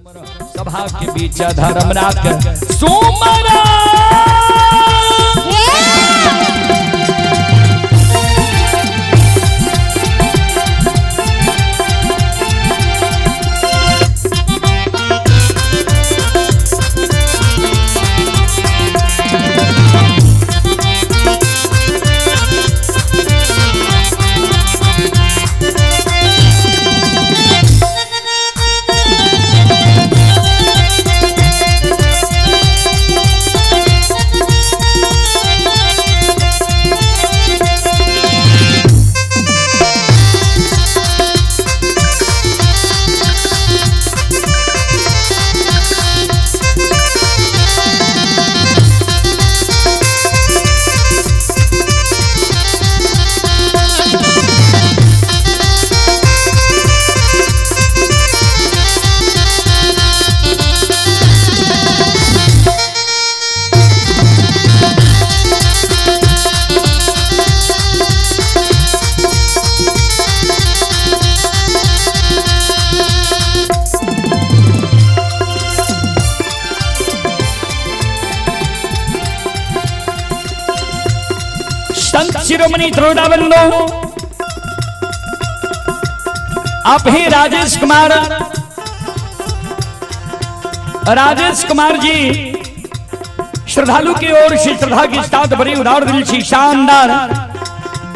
सभा के बीच धर्म राख सुमरा। संत शिरोमणि द्रोणाबंधु आप ही राजेश कुमार, राजेश कुमार जी श्रद्धालु की ओर से श्रद्धा के साथ बड़ी उदार दिल से शानदार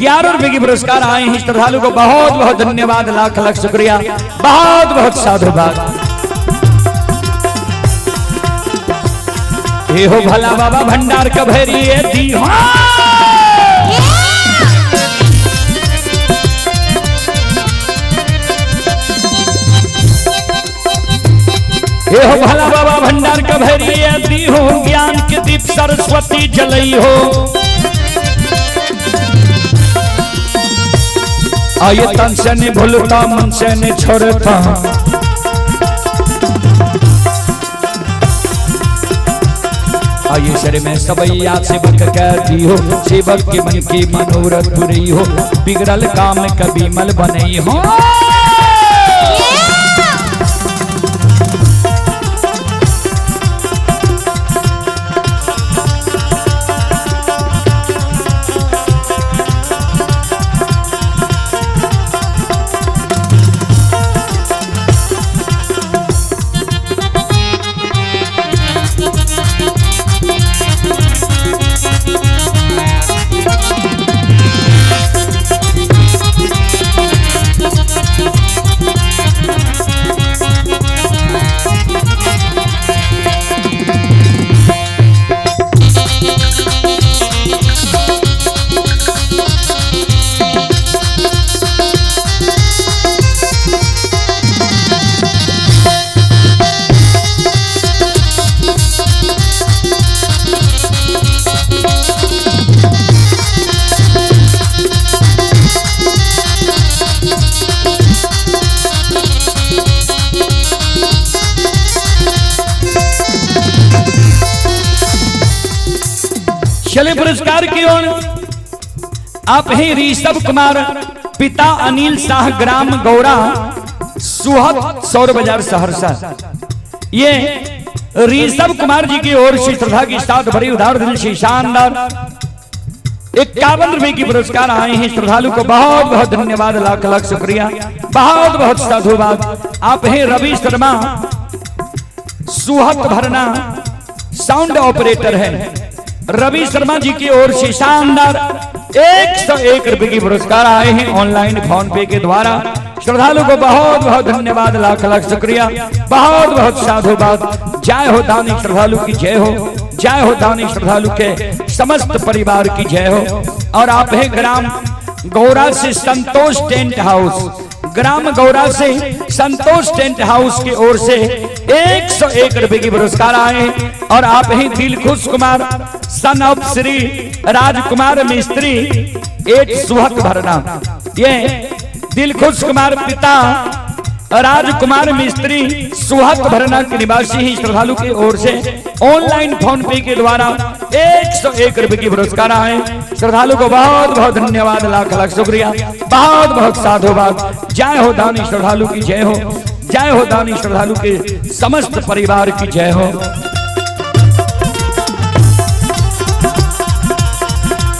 11 रुपए की पुरस्कार आए हैं। श्रद्धालु को बहुत बहुत धन्यवाद, लाख लाख शुक्रिया, बहुत बहुत साधुवाद। हे हो भला बाबा भंडार कभेरी दी हो। हे हो भला बाबा भंडार कभेरी दी हो, ज्ञान के दीप सरस्वती जलई हो। आये तन से नहीं भूलता मन से नहीं छोड़ता, आये शर में सबैया सेवक कहती हो, सेवक के मन की मनोरथ पुरी हो, बिगड़ल काम कभी मल बनई हो। चले पुरस्कार की ओर आप ही ऋषभ कुमार, पिता अनिल शाह, ग्राम गौरा, सुहत, सौर बाजार, सहरसा। ये ऋषभ कुमार जी की ओर से श्रद्धा के साथ भरी उदार दिल से शानदार 51 रुपए की पुरस्कार आए हैं। श्रद्धालु को बहुत बहुत धन्यवाद, लाख लाख शुक्रिया, बहुत बहुत साधुवाद। आप हैं रवि शर्मा, सुहत भरना, साउंड ऑपरेटर है। रवि शर्मा जी की ओर से शानदार 101 रुपए की पुरस्कार आए हैं ऑनलाइन फोन पे के द्वारा। श्रद्धालु को बहुत बहुत धन्यवाद, लाख लाख शुक्रिया, बहुत बहुत साधुवाद। जय हो दानी श्रद्धालु की जय हो, जय हो दानी श्रद्धालु के समस्त परिवार की जय हो। और आप है ग्राम गौरा से संतोष टेंट हाउस, ग्राम गौरा से संतोष टेंट हाउस की ओर से 101 रुपए की पुरस्कार आए। और आप ही दिलखुश कुमार, सन ऑफ श्री राजकुमार मिस्त्री, एट सुहत भरना। ये दिलखुश कुमार पिता राजकुमार मिस्त्री सुहत भरना के निवासी ही श्रद्धालु की ओर से ऑनलाइन फोन पे के द्वारा 101 रुपए की पुरस्कार आए। श्रद्धालु को बहुत बहुत धन्यवाद, लाख लाख शुक्रिया, बहुत बहुत साधुवाद। जय हो दानी श्रद्धालु की जय हो, जय हो दानी श्रद्धालु के समस्त परिवार की जय हो।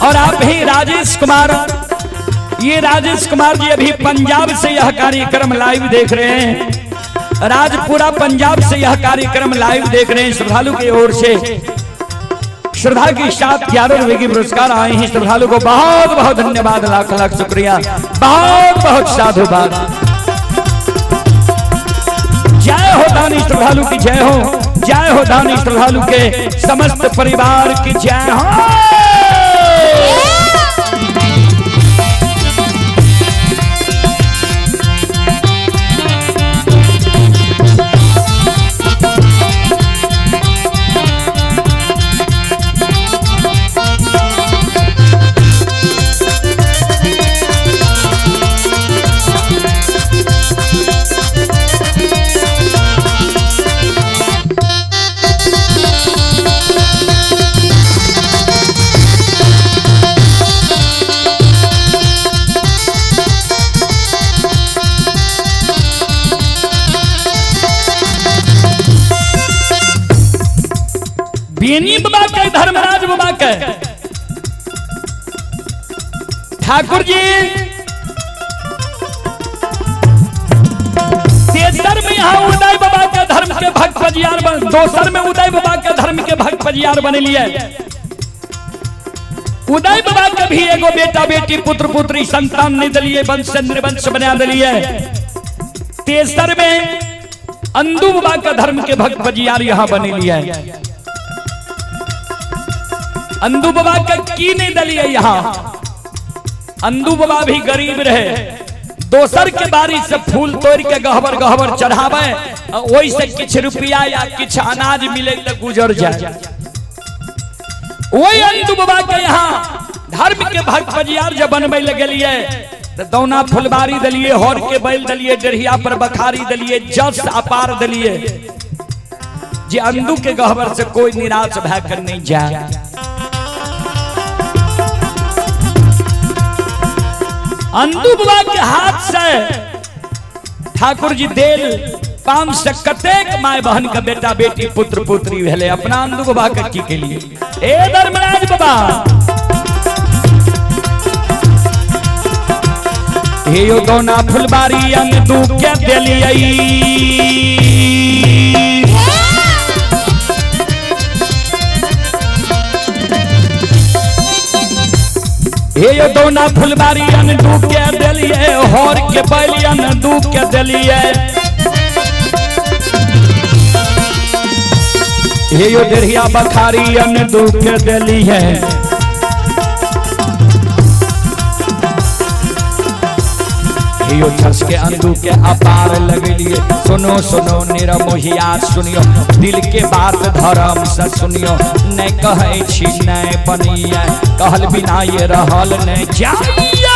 और आप भी राजेश कुमार, ये राजेश कुमार जी अभी पंजाब से यह कार्यक्रम लाइव देख रहे हैं। राजपुरा पंजाब से यह कार्यक्रम लाइव देख रहे हैं। श्रद्धालु की ओर से श्रद्धा के साथ 11 रुपए की पुरस्कार आए हैं। श्रद्धालु को बहुत बहुत धन्यवाद, लाख लाख शुक्रिया, बहुत बहुत साधुवाद। जय हो दानी श्रद्धालु की जय हो, जय हो दानी श्रद्धालु के समस्त परिवार की जय हो। बेनी बाबा के, धर्मराज बाबा के, ठाकुर जी तेसर में यहाँ उदय बाबा के धर्म के भक्त पजियार बन, दोसर में उदय बाबा के धर्म के भक्त पजियार बन लिए। उदय बाबा के भी एगो बेटा बेटी पुत्र पुत्री संतान नहीं दिलिए, वंश निर्वंश बना दिलिए। तेसर में अंदू बाबा के धर्म के भक्त पजियार यहाँ बने लिए। अंदू बाबा के की नहीं दलिए यहाँ। अंदू बाबा भी गरीब रहे, दोसर के बारी से फूल तोड़ के गहबर गहबर चढ़ावे, ओहि से किछ रुपया या किछ अनाज मिले तो गुजर जाए। वही अंदू बाबा के यहाँ धर्म के भक्त पजियार जब बनबे लगलिए तो दौना फुलबारी दलिए, हर के बैल दलिए, डेढ़िया पर बखारी दलिए, जस अपार दलिए जे अंदू के गहबर से कोई निराश भय कर नहीं जाए। अंदू बाबा के हाथ से ठाकुर जी देल पाम से कतेक my बहन का बेटा बेटी पुत्र पुत्री भेले अपना अंदू बाबा के की के लिए। ए धर्मराज बाबा हे यो दोना फुलबारी अंदू के देलियै, हे दोना फुलबारी अंदू के देलिए, हर के बैलियन दू के देलिए, हे यो डेढ़िया बखारी अंदू के देलिए, हे यो छस के अंदू के अपार लगलिए। सुनो सुनो निरमोहिया सुनियो, दिल के बात धर्म से सुनियो, नहीं कहै छी नहीं बनिए, कहल बिना ये रहल नहीं जाइए।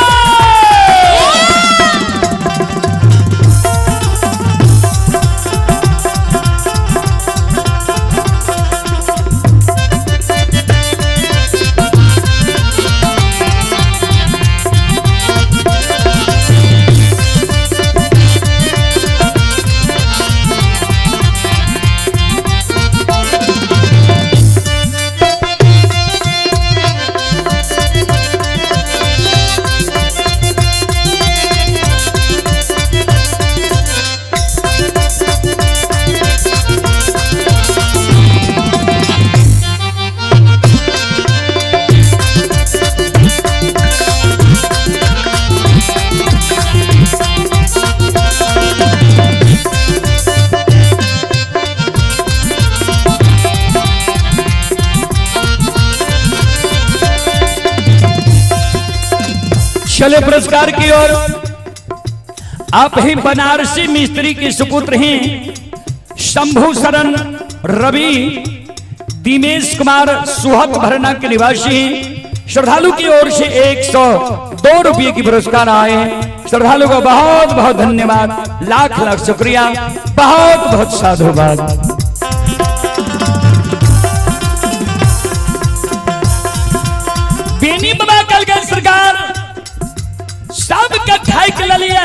चले पुरस्कार की ओर। आप ही बनारसी मिस्त्री के सुपुत्र हैं शंभू शरण रवि दिनेश कुमार सुहत भरना के निवासी हैं। श्रद्धालु की ओर से 102 रुपये की पुरस्कार आए हैं। श्रद्धालु को बहुत बहुत धन्यवाद, लाख लाख शुक्रिया, बहुत बहुत साधुवाद। बेनी बाबा कल गए सरकार सबके ठाक लिए,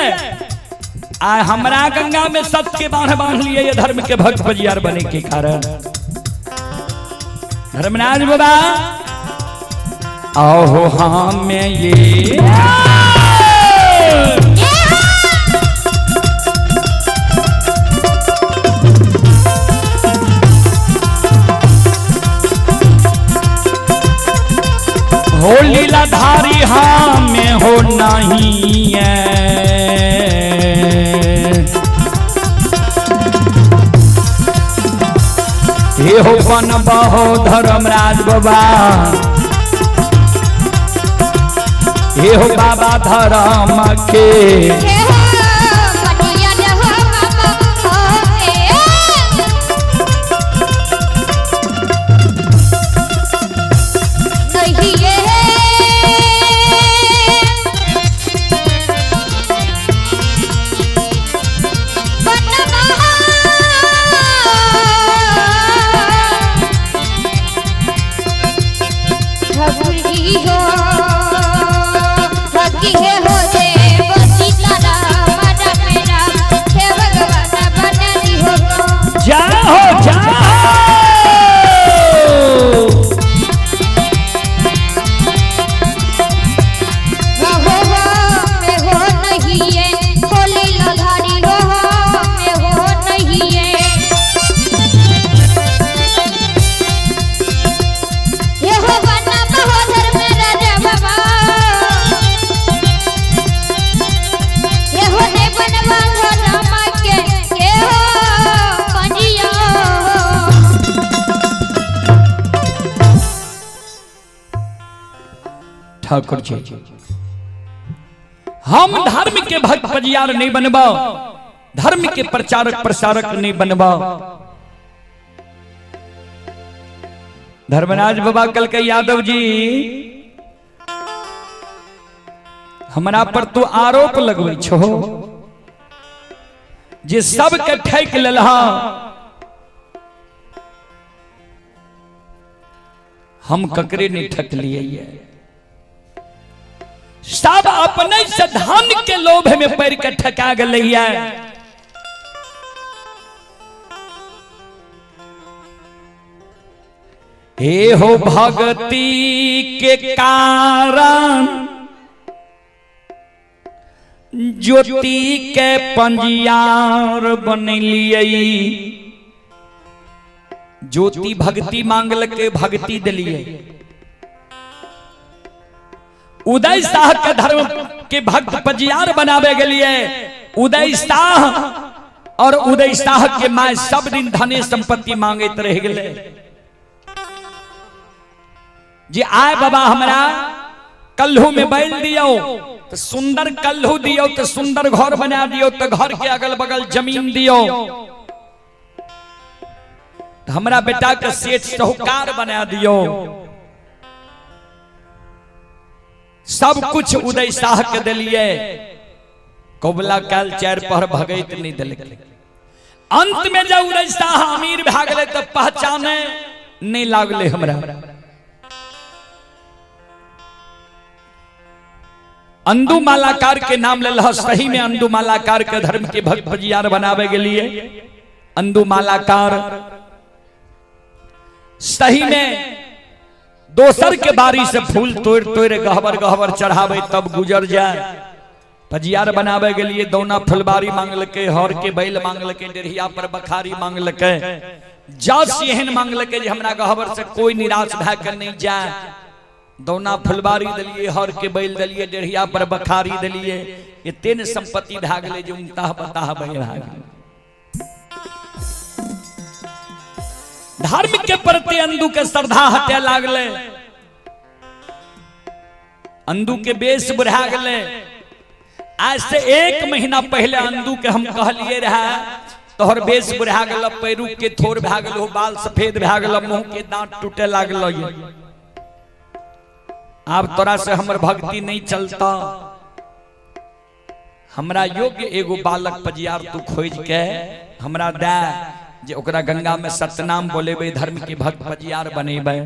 आ हमरा गंगा में सत्य के बांध बांध लिए ये धर्म के भक्त पजियार बने के कारण। धर्मराज बाबा आओ हमें ये हो लीलाधारी हमें हो नहीं है। हे हो बन बहो धर्मराज बाबा, हे हो बाबा धर्म के ठाकुर जी, हम धर्म के भक्त पजियार नहीं बनबाओ, धर्म के प्रचारक प्रसारक नहीं बनबाओ। धर्मराज बाबा कल के यादव जी हमरा पर तो आरोप लगबै छो जे सबके ठैक लेलहा, हम ककरे नहीं ठकलिए। सब अपने से धन के लोभ में पड़ के ठका गए। हे हो भक्ति के कारण ज्योति के पंजियार बनलिए, ज्योति भक्ति मांगल के भक्ति दिलिए। उदय शाह के धर्म के भक्त पजियार बनावे के उदय शाह और उदय शाह के माय सब दिन धने संपत्ति मांगते रह गए। जे आए बाबा हमरा कल्हू में बैल दियो तो सुंदर कल्हू दियो, तो सुंदर घर बना दियो, तो घर के अगल बगल जमीन दियो, तो हमरा बेटा के सेठ साहूकार बना दियो। सब कुछ उदय शाह के दिलिए, कबला काल चार पहर भगैत नहीं दिल। अंत में जब उदय शाह अमीर भा गए तो पहचाने नहीं लागले हमरा। अंदू मालाकार के नाम ले, सही में अंदू मालाकार के धर्म के भक्त पजियार बनावे के लिए अंदू मालाकार सही में दोसर के बारी से फूल तोड़ तोड़ गहबर गहबर चढ़ावे तब गुजर जाए। पजियार बनावे के लिए दौना फुलबारी मांगलके, हर के बैल मांगलके, डेढ़िया पर बखारी मांगलके, जस एहन मांगलके जे हमरा गहबर से कोई निराश भए के नहीं जाए। दौना फुलबारी दिलिए, हर के बैल दिलिए, डेढ़िया पर बखारी दिलिए, ये तीन संपत्ति भए गेलै जे उनताह बताह भए गेलै। धर्म के प्रति अंदू के श्रद्धा हटे लागले, अंदू के बेस बढ़ा गले। आज से 1 महीना पहले अंदू के हम कहलिए रहा तोहर बेस बढ़ा गल, पैरू के थोर भा गल, बाल सफेद भा गल, मुंह के दांत टूटे लागल, आब तोरा से हमर भक्ति नहीं चलता, हमरा योग्य एगो बालक पजियार तू खोज के हमरा दे जे ओकरा गंगा में सतनाम बोलेबे, धर्म के भक्त पजियार बनेबे।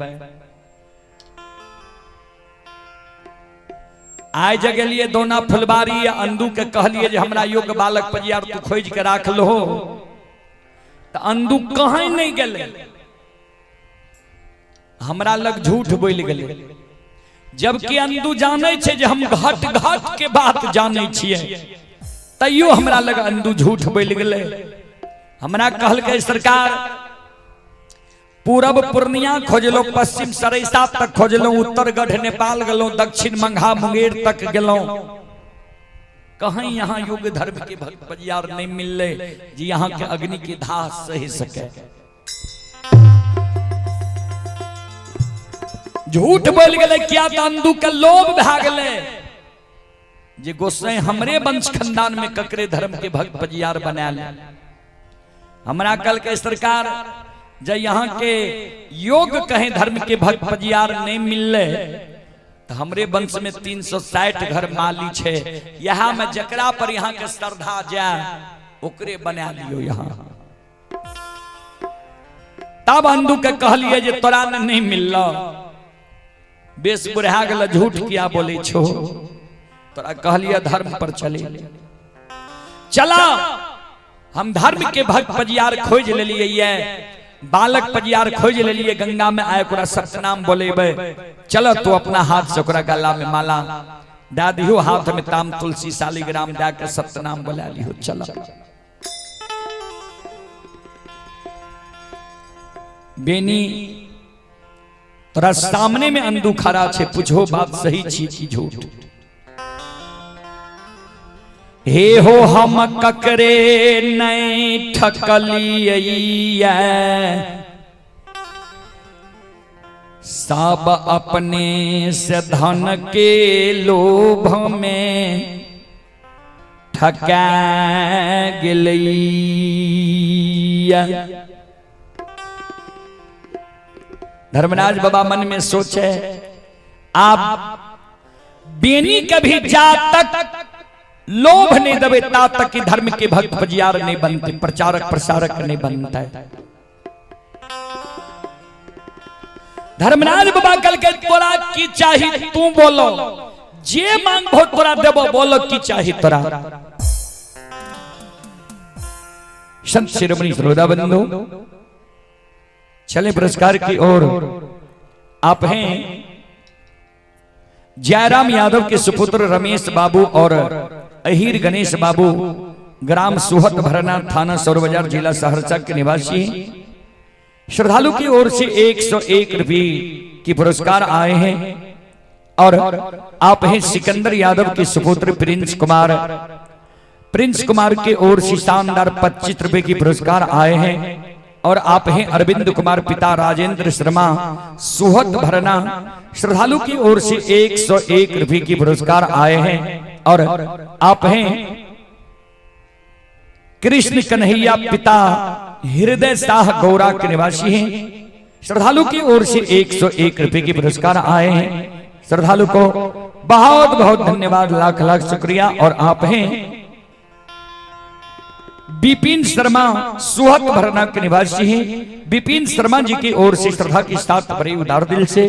आइ जगेलिए दोना फुलबारी आ अंदू के कहलिए जे हमरा योग्य बालक पजियार तू खोज के राख लो, तऽ अंदू कहीं नहीं गेलै, हमरा लग झूठ बोलि गेलै। जबकि अंदू जानै छै जे हम घट घट के बात जानै छियै, तैयो हमरा लग अंदू झूठ बोलि गेलै। हमरा कहलकै सरकार पूरब पूर्णिया खोजलहुँ, पश्चिम सरैसा तक खोजलहुँ, उत्तरगढ़ नेपाल गेलहुँ, दक्षिण मंघा मुंगेर तक गेलहुँ, कहीं यहाँ युग धर्म के भक्त बजियार नहीं मिलले जी यहाँ के अग्नि के धाह सही सके। झूठ बोल गेलै क्या त अंदू के लोभ भए गेलै जे गोसाई हमरे वंश खानदान में ककरे धर्म के भक्त बजियार बना ले। हमरा कल के सरकार जे यहाँ के योग कहे धर्म के भक्त बजियार नहीं मिलले तो हमरे वंश में 360 घर माली छे, यहाँ में जकरा पर यहाँ के श्रद्धा जाए ओकरे बना लियो यहाँ। तब अंदू के कहलिए जे तोरा ने नहीं मिलल, बेस बुढ़ा गेल झूठ किया बोले छो, तोरा कहलिए धर्म पर चले चला। हम धर्म के भक्त पजियार खोज लेलिए, बालक पजियार खोज लेलिए, गंगा में आए ओकरा सतनाम बोलेबे, चलो तू अपना हाथ से ओकरा गला में माला दे दियो, हाथ में ताम तुलसी शालिग्राम दे के सतनाम बोला लियो, चलो। बेनी तोरा सामने में अंदू खड़ा छे, पूछो बात सही छी कि झूठ। हे हो हम ककरे नहीं ठकलिए, सब अपने से धन के लोभ में ठका गेलिए। धर्मराज बाबा मन में सोचे आप बेनी कभी जा तक लोभ नहीं दबे ता तक कि धर्म के भक्त बजियार नहीं बनते, प्रचारक प्रसारक नहीं बनता है। धर्मराज बाबा कल के तोरा की चाही तू बोलो, जे मांग भो तोरा देबो, बोलो की चाही तोरा। संत शिरोमणि श्रोता बंधु चले पुरस्कार की ओर। आप हैं जयराम यादव के सुपुत्र रमेश बाबू और अहीर गणेश बाबू, ग्राम सुहत भरना, थाना सौर बाजार, जिला सहरसा के निवासी। श्रद्धालु की ओर से 101 रुपये की पुरस्कार आए हैं। और आप हैं सिकंदर यादव के सुपुत्र प्रिंस कुमार, प्रिंस कुमार की ओर से शानदार 25 रुपए की पुरस्कार आए हैं। और आप हैं अरविंद कुमार पिता राजेंद्र शर्मा, सुहत भरना, श्रद्धालु की ओर से 101 रुपये की पुरस्कार आए हैं। और आप हैं कृष्ण कन्हैया पिता हृदय शाह गौरा के निवासी हैं, श्रद्धालु की ओर से 101 रुपये की पुरस्कार आए हैं। श्रद्धालु को बहुत बहुत धन्यवाद, लाख लाख शुक्रिया। और आप हैं विपिन शर्मा सुहत भरना के निवासी हैं, विपिन शर्मा जी की ओर से श्रद्धा के साथ बड़े उदार दिल से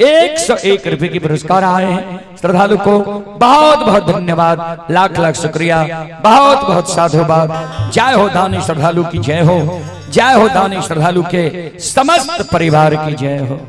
101 रुपए की पुरस्कार आए हैं। श्रद्धालु को बहुत बहुत धन्यवाद, लाख लाख शुक्रिया, बहुत बहुत साधुवाद। जय हो दानी श्रद्धालु की जय हो, जय हो दानी श्रद्धालु के समस्त परिवार की जय हो।